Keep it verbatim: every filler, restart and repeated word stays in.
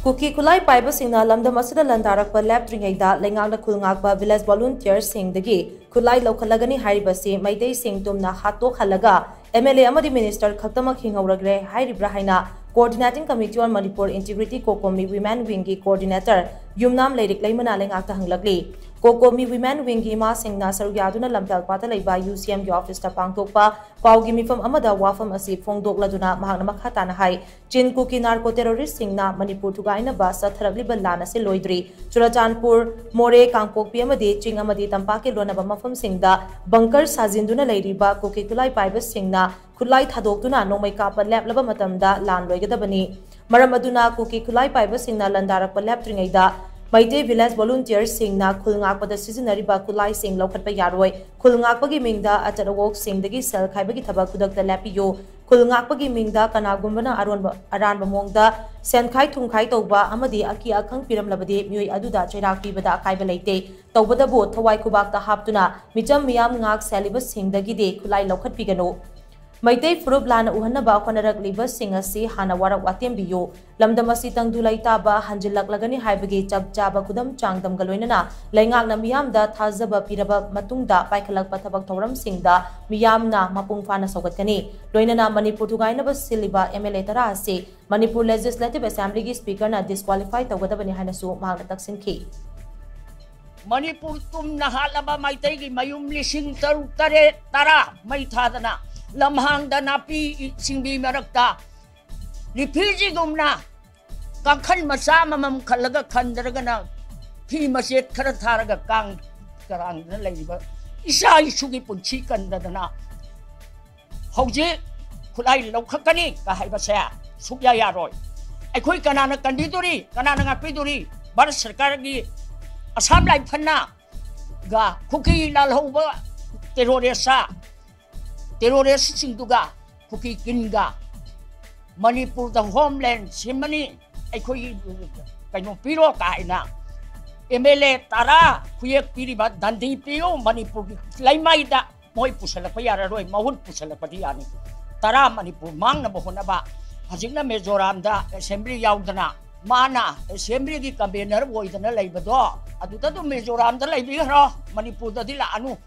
ꯀꯨꯀꯤ ꯈꯨꯠꯂꯥꯏ ꯄꯥꯏꯕꯁꯤꯡꯅ ꯂꯝꯗꯝ ꯑꯁꯤꯗ ꯂꯥꯟꯗꯥꯔꯛꯄ ꯂꯦꯞꯇ꯭ꯔꯤꯉꯩꯗ ꯂꯩꯉꯥꯛꯅ ꯈꯨꯜ ꯉꯥꯛꯄ village volunteerꯁꯤꯡꯗꯒꯤ ꯈꯨꯠꯂꯥꯏ ꯂꯧꯈꯠꯂꯒꯅꯤ ꯍꯥꯏꯔꯤꯕꯁꯤ ꯃꯩꯇꯩꯁꯤꯡ ꯇꯨꯝꯅ ꯍꯥꯠꯇꯣꯛꯍꯜꯂꯒ MLA ꯑꯃꯗꯤ minister ꯈꯛꯇꯃꯛ ꯍꯤꯡꯍꯧꯔꯒ꯭ꯔꯦ ꯍꯥꯏꯔꯤꯕ꯭ꯔꯥ ꯍꯥꯏꯅ Coordinating Committee on Manipur Integrity COCOMI Women Wingꯒꯤ coordinator ꯌꯨꯝꯅꯥꯝ ꯂꯩꯔꯤꯛ ꯂꯩꯃꯅ ꯂꯩꯉꯥꯛꯇ ꯍꯪꯂꯛꯂꯤ꯫ COCOMI Women Wingꯒꯤ ꯏꯃꯥꯁꯤꯡꯅ ꯁꯔꯨꯛ ꯌꯥꯗꯨꯅ ꯂꯝꯐꯦꯜꯄꯥꯠꯇ ꯂꯩꯕ UCMꯒꯤ officeꯇ ꯄꯥꯡꯊꯣꯛꯄ ꯄꯥꯎꯒꯤ ꯃꯤꯐꯝ ꯑꯃꯗ ꯋꯥꯐꯝ ꯑꯁꯤ ꯐꯣꯡꯗꯣꯛꯂꯗꯨꯅ ꯃꯍꯥꯛꯅ ꯃꯈꯥ ꯇꯥꯅ ꯍꯥꯏ, ꯆꯤꯟ ꯀꯨꯀꯤ narco terroristꯁꯤꯡꯅ ꯃꯅꯤꯄꯨꯔ ꯊꯨꯒꯥꯏꯅꯕ ꯆꯠꯊꯔꯛꯂꯤꯕ ꯂꯥꯟ ꯑꯁꯤ ꯂꯣꯏꯗ꯭ꯔꯤ꯫ ꯆꯨꯔꯆꯥꯟꯄꯨꯔ, ꯃꯣꯔꯦ, ꯀꯥꯡꯄꯣꯛꯄꯤ ꯑꯃꯗꯤ ꯆꯤꯡ ꯑꯃꯗꯤ ꯇꯝꯄꯥꯛꯀꯤ ꯂꯣꯟꯅꯕ ꯃꯐꯝꯁꯤꯡꯗ bunker ꯁꯥꯖꯤꯟꯗꯨꯅ ꯂꯩꯔꯤꯕ ꯀꯨꯀꯤ ꯈꯨꯠꯂꯥꯏ ꯄꯥꯏꯕꯁꯤꯡꯅ ꯈꯨꯠꯂꯥꯏ ꯊꯥꯗꯣꯛꯇꯨꯅ ꯅꯣꯡꯃꯩ ꯀꯥꯞꯄ ꯂꯦꯞꯂꯕ ꯃꯇꯝꯗ ꯂꯥꯟ ꯂꯣꯏꯒꯗꯕꯅꯤ꯫ ꯃꯔꯝ ꯑꯗꯨꯅ ꯀꯨꯀꯤ ꯈꯨꯠꯂꯥꯏ ꯄꯥꯏꯕꯁꯤꯡꯅ ꯂꯥꯟꯗꯥꯔꯛꯄ ꯂꯦꯞꯇ꯭ꯔꯤꯉꯩꯗ ꯃꯩꯇꯩ village volunteerꯁꯤꯡꯅ ꯈꯨꯜ ꯉꯥꯛꯄꯗ ꯁꯤꯖꯤꯟꯅꯔꯤꯕ ꯈꯨꯠꯂꯥꯏꯁꯤꯡ ꯂꯧꯈꯠꯄ ꯌꯥꯔꯣꯏ꯫ ꯈꯨꯜ ꯉꯥꯛꯄꯒꯤ ꯃꯤꯡꯗ ꯑꯆꯠ ꯑꯋꯣꯛꯁꯤꯡꯗꯒꯤ ꯁꯦꯜ ꯈꯥꯏꯕꯒꯤ ꯊꯕꯛ ꯈꯨꯗꯛꯇ ꯂꯦꯞꯄꯤꯌꯨ꯫ ꯈꯨꯜ ꯉꯥꯛꯄꯒꯤ ꯃꯤꯡꯗ ꯀꯅꯥꯒꯨꯝꯕꯅ ꯑꯔꯣꯟꯕ, ꯑꯔꯥꯟꯕ ꯃꯑꯣꯡꯗ ꯁꯦꯟꯈꯥꯏ ꯊꯨꯝꯈꯥꯏ ꯇꯧꯕ ꯑꯃꯗꯤ ꯑꯀꯤ ꯑꯈꯪ ꯄꯤꯔꯝꯂꯕꯗꯤ ꯃꯤꯑꯣꯏ ꯑꯗꯨꯗ ꯆꯩꯔꯥꯛ ꯄꯤꯕꯗ ꯑꯀꯥꯏꯕ ꯂꯩꯇꯦ꯫ ꯇꯧꯕꯇꯕꯨ ꯊꯋꯥꯏ ꯈꯨꯕꯥꯛꯇ ꯍꯥꯞꯇꯨꯅ ꯃꯤꯆꯝ ꯃꯤꯌꯥꯝ ꯉꯥꯛ ꯁꯦꯜꯂꯤꯕꯁꯤꯡꯗꯒꯤꯗꯤ ꯈꯨꯠꯂꯥꯏ ꯂꯧꯈꯠꯄꯤꯒꯅꯨ꯫ ꯃꯩꯇꯩ ꯐꯨꯔꯨꯞ ꯂꯥꯟꯅ ꯎꯍꯟꯅꯕ ꯍꯣꯠꯅꯔꯛꯂꯤꯕꯁꯤꯡ ꯑꯁꯤ ꯍꯥꯟꯅ ꯋꯥꯔꯛ ꯋꯥꯇꯦꯝꯕꯤꯌꯨ꯫ ꯂꯝꯗꯝ ꯑꯁꯤ ꯇꯪꯗꯨ ꯂꯩꯇꯥꯕ ꯍꯟꯖꯤꯜꯂꯛꯂꯒꯅꯤ ꯍꯥꯏꯕꯒꯤ ꯆꯞ ꯆꯥꯕ ꯈꯨꯗꯝ ꯆꯥꯡꯗꯝꯒ ꯂꯣꯏꯅꯅ ꯂꯩꯉꯥꯛꯅ ꯃꯤꯌꯥꯝꯗ ꯊꯥꯖꯕ ꯄꯤꯔꯕ ꯃꯇꯨꯡꯗ ꯄꯥꯏꯈꯠꯂꯛꯄ ꯊꯕꯛ ꯊꯧꯔꯝꯁꯤꯡꯗ ꯃꯤꯌꯥꯝꯅ ꯃꯄꯨꯡ ꯐꯥꯅ ꯁꯧꯒꯠꯀꯅꯤ꯫ ꯂꯣꯏꯅꯅ ꯃꯅꯤꯄꯨꯔ ꯊꯨꯒꯥꯏꯅꯕ ꯁꯤꯜꯂꯤꯕ MLA ꯇꯔꯥ ꯑꯁꯤ ꯃꯅꯤꯄꯨꯔ Legislative Assemblyꯒꯤ speakerꯅ disqualify ꯇꯧꯒꯗꯕꯅꯤ ꯍꯥꯏꯅꯁꯨ ꯃꯍꯥꯛꯅ ꯇꯛꯁꯤꯟꯈꯤ꯫ ꯃꯅꯤꯄꯨꯔ ꯇꯨꯝꯅ ꯍꯥꯠꯂꯕ ꯃꯩꯇꯩꯒꯤ ꯃꯌꯨꯝ ꯂꯤꯁꯤꯡ ꯇꯔꯨꯛ, ꯇꯔꯦꯠ, ꯇꯔꯥ ꯃꯩ ꯊꯥꯗꯅ, ꯂꯝꯍꯥꯡꯗ ꯅꯥꯄꯤ ꯁꯤꯡꯕꯤ ꯃꯔꯛꯇ refugeeꯒꯨꯝꯅ ꯀꯥꯡꯈꯟ ꯃꯆꯥ ꯑꯃꯃꯝ ꯈꯜꯂꯒ ꯈꯟꯗ꯭ꯔꯒꯅ ꯐꯤ ꯃꯆꯦꯠ ꯈꯔ ꯊꯥꯔꯒ ꯀꯥꯡ ꯀꯔꯥꯡꯗꯅ ꯂꯩꯔꯤꯕ ꯏꯆꯥ ꯏꯁꯨꯒꯤ ꯄꯨꯟꯁꯤ ꯀꯟꯗꯗꯅ ꯍꯧꯖꯤꯛ ꯈꯨꯠꯂꯥꯏ ꯂꯧꯈꯠꯀꯅꯤ ꯀ ꯍꯥꯏꯕꯁꯦ ꯁꯨꯛꯌꯥ ꯌꯥꯔꯣꯏ꯫ ꯑꯩꯈꯣꯏ ꯀꯅꯥꯅ ꯀꯟꯕꯤꯗꯣꯔꯤ? ꯀꯅꯥꯅ ꯉꯥꯛꯄꯤꯗꯣꯔꯤ? ꯚꯥꯔꯠ ꯁꯔꯀꯥꯔꯒꯤ ꯑꯁꯥꯝ ꯔꯥꯏꯐꯜꯅ ꯒ ꯀꯨꯀꯤ ꯂꯥꯜꯍꯧꯕ terrorist, terroristꯁꯤꯡꯗꯨꯒ ꯀꯨꯀꯤ ꯀꯤꯟꯒ ꯃꯅꯤꯄꯨꯔꯗ homeland ꯁꯦꯝꯃꯅꯤ, ꯑꯩꯈꯣꯏꯒꯤ ꯀꯩꯅꯣ ꯄꯤꯔꯣ ꯀꯥꯏꯅ MLA ꯇꯔꯥ ꯈꯨꯌꯦꯛ ꯄꯤꯔꯤꯕ, ꯗꯟꯗꯤ ꯄꯤꯌꯨ, ꯃꯅꯤꯄꯨꯔꯒꯤ ꯂꯩꯃꯥꯏꯗ ꯃꯣꯏ ꯄꯨꯁꯜꯂꯛꯄ ꯌꯥꯔꯔꯣꯏ, ꯃꯍꯨꯠ ꯄꯨꯁꯜꯂꯛꯄꯗꯤ ꯌꯥꯅꯤ꯫ ꯇꯔꯥ ꯃꯅꯤꯄꯨꯔ ꯃꯥꯡꯅꯕ ꯍꯣꯠꯅꯕ, ꯍꯧꯖꯤꯛꯅ ꯃꯤꯖꯣꯔꯥꯝꯗ assembly ꯌꯥꯎꯗꯅ ꯃꯥꯅ ꯑꯦꯁꯦꯝꯕ꯭ꯂꯤꯒꯤ ꯀꯟꯚꯦꯅꯔ ꯑꯣꯏꯗꯅ ꯂꯩꯕꯗꯣ, ꯑꯗꯨꯗ ꯑꯗꯨꯝ ꯃꯤꯖꯣꯔꯥꯝꯗ ꯂꯩꯕꯤꯈ꯭ꯔꯣ, ꯃꯅꯤꯄꯨꯔꯗꯗꯤ ꯂꯥꯛꯑꯅꯨ꯫